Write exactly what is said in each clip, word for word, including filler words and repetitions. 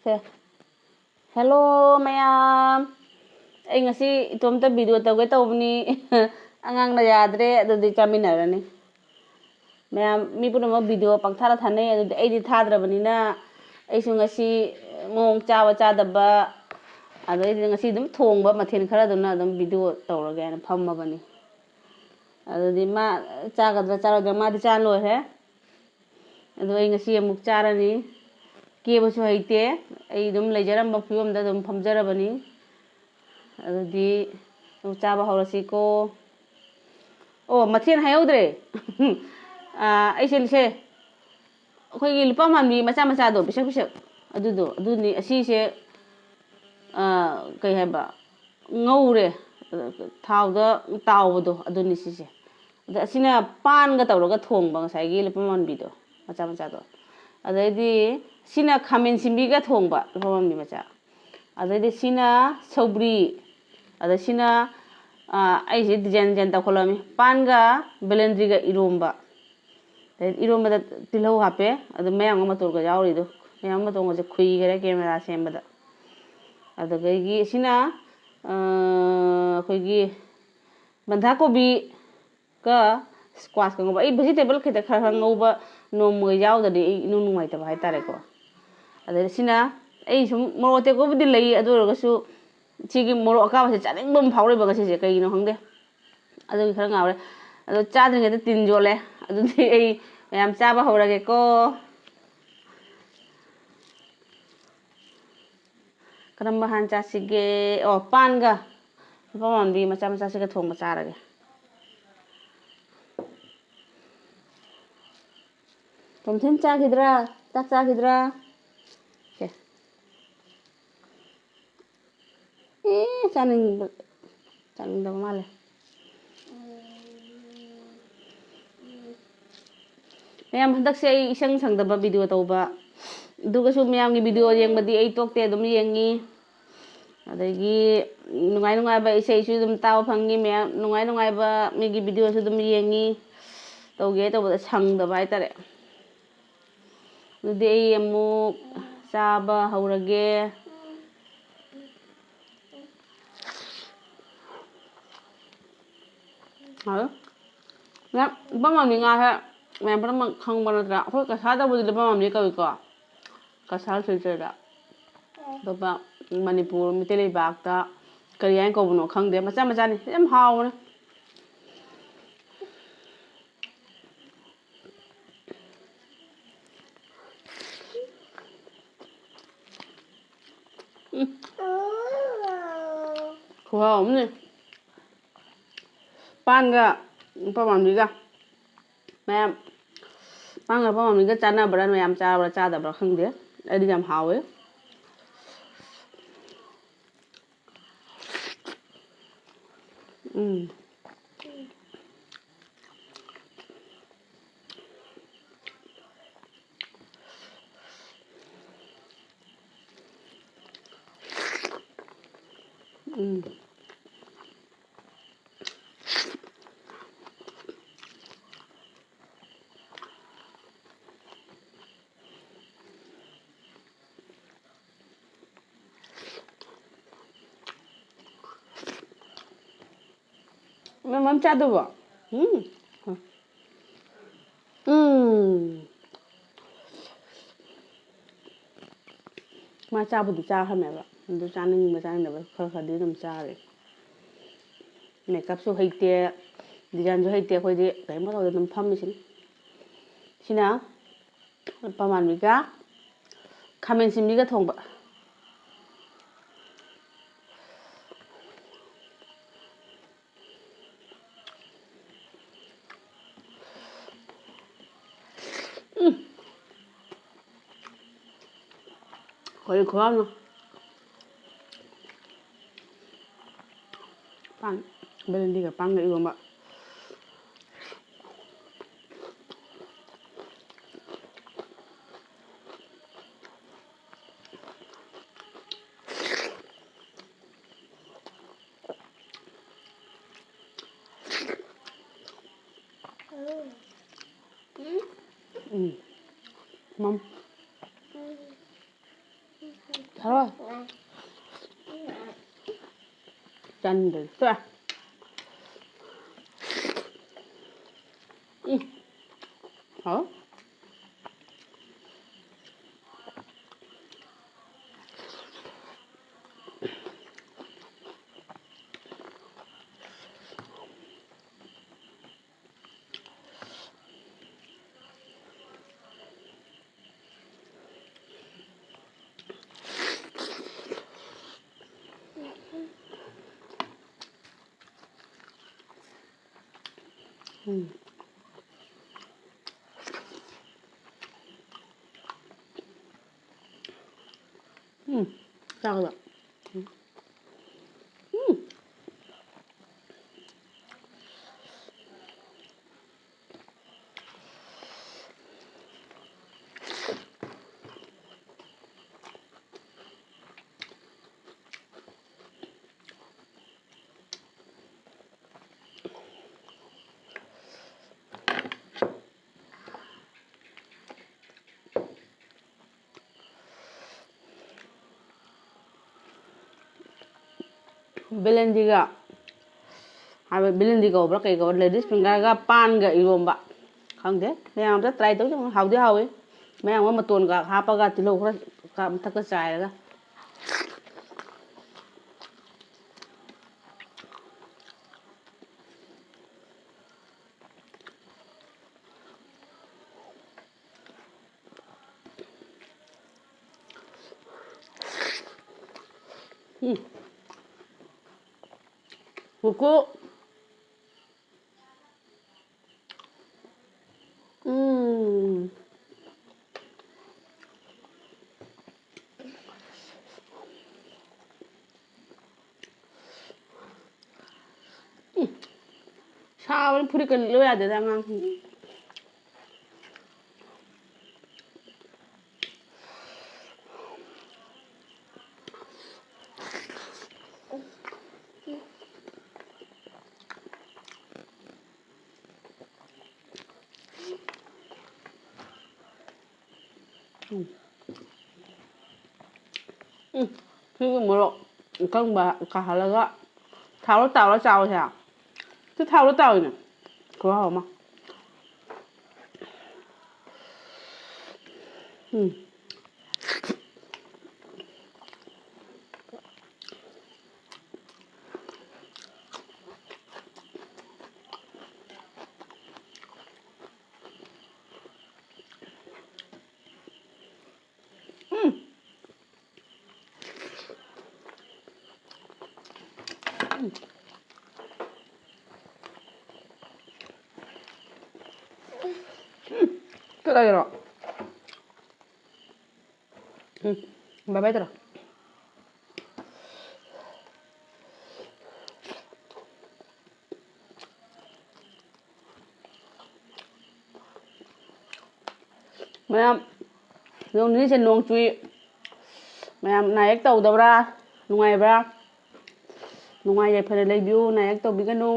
ꯁꯦ꯫ Hello ꯃꯌꯥꯝ, ꯑꯩ ꯉꯁꯤ ꯏꯇꯣꯝꯇ ꯚꯤꯗꯤꯑꯣ ꯇꯧꯒꯦ ꯇꯧꯕꯅꯤ꯫ ꯑꯉꯥꯡꯅ ꯌꯥꯗ꯭ꯔꯦ, ꯑꯗꯨꯗꯤ ꯆꯥꯃꯤꯟꯅꯔꯅꯤ꯫ ꯃꯌꯥꯝ, ꯃꯤ ꯄꯨꯝꯅꯃꯛ ꯚꯤꯗꯤꯑꯣ ꯄꯪꯊꯥꯗ ꯊꯥꯅꯩ, ꯑꯗꯨꯗꯤ ꯑꯩꯗꯤ ꯊꯥꯗ꯭ꯔꯕꯅꯤꯅ ꯑꯩꯁꯨ ꯉꯁꯤ ꯃꯑꯣꯡ ꯆꯥꯕ ꯆꯥꯗꯕ, ꯑꯗꯩꯗꯤ ꯉꯁꯤ ꯑꯗꯨꯝ ꯊꯣꯡꯕ ꯃꯊꯦꯜ ꯈꯔꯗꯨꯅ ꯑꯗꯨꯝ ꯚꯤꯗꯤꯑꯣ ꯇꯧꯔꯒꯦ ꯍꯥꯏꯅ ꯐꯝꯃꯕꯅꯤ꯫ ꯑꯗꯨꯗꯤ ꯃꯥ ꯆꯥꯒꯗ꯭ꯔꯥ ꯆꯥꯔꯣꯏꯗ꯭ꯔꯥ, ꯃꯥꯗꯤ ꯆꯥ ꯂꯣꯏꯔꯦ꯫ ꯑꯗꯣ ꯑꯩ ꯉꯁꯤ ꯑꯃꯨꯛ ꯆꯥꯔꯅꯤ꯫ ꯀꯦꯕꯁꯨ ꯍꯩꯇꯦ, ꯑꯩ ꯑꯗꯨꯝ ꯂꯩꯖꯔꯝꯕ ꯐꯤꯕꯝꯗ ꯑꯗꯨꯝ ꯐꯝꯖꯔꯕꯅꯤ꯫ ꯑꯗꯨꯗꯤ ꯑꯃꯨꯛ ꯆꯥꯕ ꯍꯧꯔꯁꯤꯀꯣ꯫ ꯑꯣ, ꯃꯊꯦꯜ ꯍꯥꯏꯍꯧꯗ꯭ꯔꯦ꯫ ꯑꯥ, ꯑꯩꯁꯦ ꯁꯦ, ꯑꯩꯈꯣꯏꯒꯤ ꯂꯨꯄꯥ ꯃꯥꯟꯕꯤ ꯃꯆꯥ ꯃꯆꯥꯗꯣ, ꯄꯤꯁꯛ ꯄꯤꯁꯛ, ꯑꯗꯨꯗꯣ, ꯑꯗꯨꯅꯤ꯫ ꯑꯁꯤꯁꯦ, ꯑꯥ, ꯀꯩ ꯍꯥꯏꯕ, ꯉꯧꯔꯦ, ꯊꯥꯎꯗ ꯇꯥꯎꯕꯗꯣ, ꯑꯗꯨꯅꯤ ꯁꯤꯁꯦ꯫ ꯑꯗ ꯑꯁꯤꯅ ꯄꯥꯟꯒ ꯇꯧꯔꯒ ꯊꯣꯡꯕ, ꯉꯁꯥꯏꯒꯤ ꯂꯨꯄꯥ ꯃꯥꯟꯕꯤꯗꯣ, ꯃꯆꯥ ꯃꯆꯥꯗꯣ꯫ ꯑꯗꯩꯗꯤ ꯁꯤꯅ ꯈꯥꯃꯦꯟ ꯁꯤꯟꯕꯤꯒ ꯊꯣꯡꯕ, ꯂꯨꯄꯥ ꯃꯥꯟꯕꯤ ꯃꯆꯥ꯫ ꯑꯗꯩꯗꯤ ꯁꯤꯅ ꯁꯧꯒ꯭ꯔꯤ꯫ ꯑꯗ ꯁꯤꯅ, ꯑꯥ, ꯑꯩꯁꯦ ꯗꯤꯖꯥꯏꯟ ꯗꯤꯖꯥꯏꯟ ꯇꯧꯈꯠꯂꯛꯑꯃꯤ꯫ ꯄꯥꯟꯒ ꯕꯦꯂꯦꯟꯗ꯭ꯔꯤꯒ ꯏꯔꯣꯝꯕ꯫ ꯑꯗꯩ ꯏꯔꯣꯟꯕꯗ ꯇꯤꯜꯍꯧ ꯍꯥꯞꯄꯦ꯫ ꯑꯗꯨ ꯃꯌꯥꯝ ꯑꯃ ꯃꯇꯣꯟꯒ ꯌꯥꯎꯔꯤꯗꯣ, ꯃꯌꯥꯝ ꯑꯃ ꯃꯇꯣꯟꯒꯁꯦ ꯈꯨꯏꯈꯔꯦ ꯀꯦꯃꯦꯔꯥ ꯁꯦꯝꯕꯗ꯫ ꯑꯗꯨꯗꯒꯤ ꯁꯤꯅ, ꯑꯩꯈꯣꯏꯒꯤ ꯕꯟꯙꯥ ꯀꯣꯕꯤꯒ ꯁ꯭ꯀ꯭ꯋꯥꯁꯀ ꯉꯧꯕ꯫ ꯑꯩ ꯚꯦꯖꯤꯇꯦꯕꯜ ꯈꯤꯇ ꯈꯔ ꯈꯔ ꯉꯧꯕ ꯅꯣꯡꯃꯒ ꯌꯥꯎꯗ꯭ꯔꯗꯤ ꯑꯩ ꯏꯅꯨꯡ ꯅꯨꯡꯉꯥꯏꯇꯕ ꯍꯥꯏꯇꯥꯔꯦꯀꯣ꯫ ꯑꯗꯩ ꯁꯤꯅ, ꯑꯩ ꯁꯨꯝ ꯃꯣꯔꯣꯛ ꯑꯇꯦꯛꯄꯕꯨꯗꯤ ꯂꯩ, ꯑꯗꯨ ꯑꯣꯏꯔꯒꯁꯨ ꯁꯤꯒꯤ ꯃꯣꯔꯣꯛ ꯑꯀꯥꯕꯁꯦ ꯆꯥꯅꯤꯡꯕ ꯑꯃ ꯐꯥꯎꯔꯛꯏꯕ ꯉꯁꯤꯁꯦ, ꯀꯩꯒꯤꯅꯣ ꯈꯪꯗꯦ꯫ ꯑꯗꯨꯒꯤ ꯈꯔ ꯉꯥꯎꯔꯦ꯫ ꯑꯗꯣ ꯆꯥꯗ꯭ꯔꯤꯉꯩꯗ ꯇꯤꯟ ꯌꯣꯠꯂꯦ꯫ ꯑꯗꯨꯗꯤ ꯑꯩ ꯃꯌꯥꯝ ꯆꯥꯕ ꯍꯧꯔꯒꯦꯀꯣ꯫ ꯀꯔꯝꯕ ꯍꯥꯟꯅ ꯆꯥꯁꯤꯒꯦ? ꯑꯣ, ꯄꯥꯟꯒ ꯂꯨꯄꯥ ꯃꯥꯟꯕꯤ ꯃꯆꯥ ꯃꯆꯥꯁꯤꯒ ꯊꯣꯡꯕ ꯆꯥꯔꯒꯦ꯫ ꯇꯣꯝꯊꯤꯟ ꯆꯥꯈꯤꯗ꯭ꯔꯥ? ꯆꯥꯛ ꯆꯥꯈꯤꯗ꯭ꯔꯥ? ꯁꯦ꯫ ꯑꯦ, ꯆꯥꯅꯤꯡꯕ, ꯆꯥꯅꯤꯡꯗꯕ ꯃꯥꯜꯂꯦ꯫ ꯃꯌꯥꯝ, ꯍꯟꯗꯛꯁꯦ ꯑꯩ ꯏꯁꯪ ꯁꯪꯗꯕ ꯚꯤꯗꯤꯑꯣ ꯇꯧꯕ꯫ ꯑꯗꯨꯒꯁꯨ ꯃꯌꯥꯝꯒꯤ ꯚꯤꯗꯤꯑꯣ ꯌꯦꯡꯕꯗꯤ ꯑꯩ ꯇꯣꯛꯇꯦ, ꯑꯗꯨꯝ ꯌꯦꯡꯉꯤ꯫ ꯑꯗꯒꯤ ꯅꯨꯡꯉꯥꯏ ꯅꯨꯡꯉꯥꯏꯕ ꯏꯁꯩꯁꯨ ꯑꯗꯨꯝ ꯇꯥꯕ ꯐꯪꯉꯤ, ꯃꯌꯥꯝ ꯅꯨꯡꯉꯥꯏ ꯅꯨꯡꯉꯥꯏꯕ ꯃꯤꯒꯤ ꯚꯤꯗꯤꯑꯣꯁꯨ ꯑꯗꯨꯝ ꯌꯦꯡꯉꯤ꯫ ꯇꯧꯒꯦ ꯇꯧꯕꯗ ꯁꯪꯗꯕ ꯍꯥꯏꯇꯥꯔꯦ꯫ ꯑꯗꯨꯗꯤ ꯑꯩ ꯑꯃꯨꯛ ꯆꯥꯕ ꯍꯧꯔꯒꯦ꯫ ꯍꯥꯎ꯫ ꯅꯪ ꯂꯨꯄꯥ ꯃꯥꯝꯅꯤ ꯉꯥꯁꯦ ꯃꯌꯥꯝ ꯄꯨꯝꯅꯃꯛ ꯈꯪꯕ ꯅꯠꯇ꯭ꯔꯥ? ꯑꯩꯈꯣꯏ ꯀꯁꯥꯔꯗꯕꯨꯗꯤ ꯂꯨꯄꯥ ꯃꯥꯝꯅꯤ ꯀꯧꯏꯀꯣ꯫ ꯀꯁꯥꯔ ꯁꯤꯜꯆꯔꯗ꯫ ꯑꯇꯣꯞꯄ ꯃꯅꯤꯄꯨꯔ, ꯃꯤꯇꯩ ꯂꯩꯕꯥꯛꯇ ꯀꯔꯤ ꯍꯥꯏꯅ ꯀꯧꯕꯅꯣ ꯈꯪꯗꯦ꯫ ꯃꯆꯥ ꯃꯆꯥꯅꯤ꯫ ꯌꯥꯝ ꯍꯥꯎꯕꯅꯦ꯫ ꯎꯝ꯫ ꯈꯨꯍꯥꯎ ꯑꯃꯅꯤ꯫ ꯄꯥꯟꯒ ꯂꯨꯄꯥ ꯃꯥꯝꯅꯤꯒ꯫ ꯃꯌꯥꯝ ꯄꯥꯟꯒ ꯂꯨꯄꯥ ꯃꯥꯝꯅꯤꯒ ꯆꯥꯟꯅꯕ꯭ꯔꯥ, ꯃꯌꯥꯝ ꯆꯥꯕ꯭ꯔꯥ ꯆꯥꯗꯕ꯭ꯔꯥ ꯈꯪꯗꯦ꯫ ꯑꯩꯗꯤ ꯌꯥꯝ ꯍꯥꯎꯋꯦ꯫ ꯎꯝ꯫ ꯎꯝ꯫ ꯃꯃꯝ ꯆꯥꯗꯧꯕꯣ? ꯎꯝ꯫ ꯎꯝ꯫ ꯃꯥ ꯆꯥꯕꯨꯗꯤ ꯆꯥꯈ꯭ꯔꯃꯦꯕ꯫ ꯑꯗꯨ ꯆꯥꯅꯤꯡꯕ ꯆꯥꯅꯤꯡꯗꯕ ꯈꯔ ꯈꯔꯗꯤ ꯑꯗꯨꯝ ꯆꯥꯔꯦ꯫ ꯃꯦꯀꯞꯁꯨ ꯍꯩꯇꯦ, ꯗꯤꯖꯥꯏꯟꯁꯨ ꯍꯩꯇꯦ꯫ ꯑꯩꯈꯣꯏꯗꯤ ꯀꯔꯤꯝ ꯇꯧꯗꯦ, ꯑꯗꯨꯝ ꯐꯝꯃꯤꯁꯤꯅꯤ꯫ ꯁꯤꯅ ꯄꯥꯃꯥꯟꯕꯤꯒ ꯈꯥꯃꯦꯟ ꯁꯤꯟꯕꯤꯒ ꯊꯣꯡꯕ꯫ ꯎꯝ꯫ ꯀꯔꯤ ꯈꯨꯍꯥꯎꯅꯣ꯫ ꯄꯥꯟ, ꯕꯦꯂꯦꯟꯗ꯭ꯔꯤꯒ ꯄꯥꯟꯒ ꯏꯔꯣꯝꯕ꯫ ꯎꯝ꯫ ꯃꯝ꯫ ꯊꯔꯣꯏ꯫ ꯆꯟꯗ꯭ꯔꯗꯤ ꯇꯣꯛꯑꯦ꯫ ꯎꯝ꯫ ꯍꯥꯎ꯫ ꯎꯝ꯫ ꯎꯝ꯫ ꯆꯥꯒꯗ꯫ ꯎꯝ꯫ ꯎꯝ꯫ ꯕꯦꯂꯦꯟꯗꯤꯒ ꯍꯥꯏꯕ, ꯕꯦꯂꯦꯟꯗꯤ ꯀꯧꯕ꯭ꯔꯥ ꯀꯩ ꯀꯧꯕ꯭ꯔꯥ, ꯂꯦꯗꯤꯁ ꯐꯤꯡꯒꯔꯒ ꯄꯥꯟꯒ ꯏꯔꯣꯝꯕ꯫ ꯈꯪꯗꯦ, ꯃꯌꯥꯝ ꯑꯝꯇ ꯇ꯭ꯔꯥꯏ ꯇꯧꯁꯦ꯫ ꯍꯥꯎꯗꯤ ꯍꯥꯎꯋꯤ꯫ ꯃꯌꯥꯝ ꯑꯃ ꯃꯇꯣꯟꯒ ꯍꯥꯞꯄꯒ ꯇꯤꯜꯍꯧ ꯈꯔ ꯃꯊꯛꯇ ꯆꯥꯏꯔꯒ꯫ ꯎꯝ꯫ ꯀꯨꯀꯨ꯫ ꯎꯝ꯫ ꯎꯝ꯫ ꯁꯥꯕꯅ ꯐꯨꯔꯤꯠꯀ ꯂꯤꯠꯂꯨ ꯌꯥꯗꯦꯗ ꯑꯉꯥꯡꯁꯤꯡ꯫ ꯎꯝ꯫ ꯎꯝ, ꯁꯤꯒꯤ ꯃꯣꯔꯣꯛ ꯑꯀꯪꯕ ꯀꯥꯍꯜꯂꯒ ꯊꯥꯎꯗ ꯇꯥꯎꯔ ꯆꯥꯎꯁꯦ꯫ ꯁꯤ ꯊꯥꯎꯗ ꯇꯥꯎꯔꯤꯅꯦ꯫ ꯈꯨꯍꯥꯎ ꯑꯃ꯫ ꯎꯝ꯫ ꯎꯝ꯫ ꯎꯝ꯫ ꯀꯗꯥꯏꯗꯅꯣ? ꯎꯝ꯫ ꯕꯥꯏ ꯕꯥꯏ ꯇꯧꯔꯣ꯫ ꯃꯌꯥꯝ, ꯅꯣꯡ ꯅꯤꯅꯤꯁꯦ ꯅꯣꯡ ꯆꯨꯏ꯫ ꯃꯌꯥꯝ ꯅꯥꯌꯦꯛ ꯇꯧꯗꯕ꯭ꯔꯥ? ꯅꯨꯡꯉꯥꯏꯕ꯭ꯔꯥ? ꯅꯨꯡꯉꯥꯏ ꯌꯥꯏꯐꯅ ꯂꯩꯕꯤꯌꯨ, ꯅꯥꯌꯦꯛ ꯇꯧꯕꯤꯒꯅꯨ꯫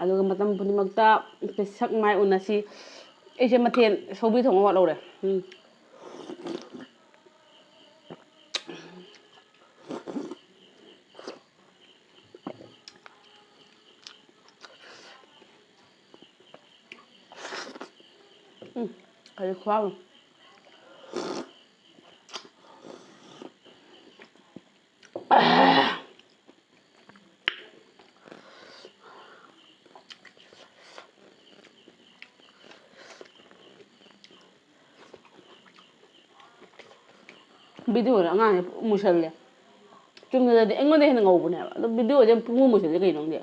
ꯑꯗꯨꯒ ꯃꯇꯝ ꯄꯨꯝꯅꯃꯛꯇ ꯑꯩꯈꯣꯏ ꯁꯛ ꯃꯥꯏ ꯎꯅꯁꯤ꯫ ꯑꯩꯁꯦ ꯃꯊꯦꯜ ꯁꯧꯒ꯭ꯔꯤ ꯊꯣꯡꯕ ꯋꯥꯠꯍꯧꯔꯦ꯫ ꯎꯝ꯫ ꯎꯝ, ꯀꯔꯤ ꯈꯨꯍꯥꯎꯅꯣ꯫ ꯚꯤꯗꯤꯑꯣꯗ ꯑꯉꯥꯡꯁꯦ ꯄꯨꯡꯃꯨ ꯃꯨꯁꯜꯂꯦ꯫ ꯆꯨꯝꯅꯗꯗꯤ ꯑꯩꯉꯣꯟꯗ ꯍꯦꯟꯅ ꯉꯧꯕꯅꯦꯕ꯫ ꯑꯗꯣ ꯚꯤꯗꯤꯑꯣꯗꯤ ꯌꯥꯝ ꯄꯨꯡꯃꯨ ꯃꯨꯁꯜꯂꯦ ꯀꯩꯅꯣ ꯈꯪꯗꯦ꯫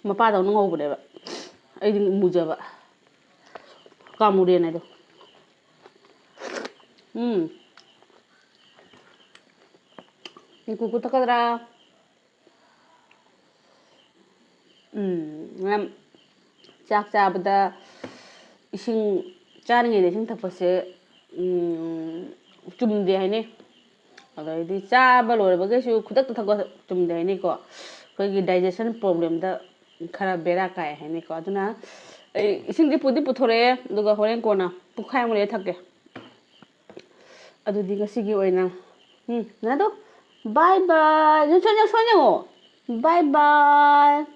ꯃꯄꯥꯗꯧꯅ ꯉꯧꯕꯅꯦꯕ꯫ ꯑꯩꯗꯤ ꯃꯨꯖꯕ꯫ ꯀꯥꯃꯨꯔꯦꯟ ꯍꯥꯏꯗꯣ꯫ ꯎꯝ꯫ ꯀꯨꯀꯨ ꯊꯛꯀꯗ꯭ꯔꯥ? ꯎꯝ, ꯃꯌꯥꯝ ꯆꯥꯛ ꯆꯥꯕꯗ ꯏꯁꯤꯡ, ꯆꯥꯔꯤꯉꯩꯗ ꯏꯁꯤꯡ ꯊꯛꯄꯁꯦ, ꯎꯝ, ꯆꯨꯝꯗꯦ ꯍꯥꯏꯅꯩ꯫ ꯑꯗꯩꯗꯤ ꯆꯥꯕ ꯂꯣꯏꯔꯕꯈꯩꯁꯨ ꯈꯨꯗꯛꯇ ꯊꯛꯄ ꯆꯨꯝꯗꯦ ꯍꯥꯏꯅꯩꯀꯣ꯫ ꯑꯩꯈꯣꯏꯒꯤ digestion problemꯗ ꯈꯔ ꯕꯦꯔꯥ ꯀꯥꯏ ꯍꯥꯏꯅꯩꯀꯣ꯫ ꯑꯗꯨꯅ ꯑꯩ ꯏꯁꯤꯡꯗꯤ ꯄꯨꯗꯤ ꯄꯨꯊꯣꯔꯛꯑꯦ, ꯑꯗꯨꯒ ꯍꯣꯔꯦꯟ ꯀꯣꯟꯅ ꯄꯨꯡꯈꯥꯏꯃꯨꯛ ꯂꯩꯔ ꯊꯛꯀꯦ꯫ ꯑꯗꯨꯗꯤ ꯉꯁꯤꯒꯤ ꯑꯣꯏꯅ, ꯎꯝ, ꯅꯥꯗꯣ, bye bye꯫ ꯁꯣꯟ, ꯁꯣꯟ, ꯁꯣꯟ ꯌꯦꯡꯉꯣ꯫ Bye bye꯫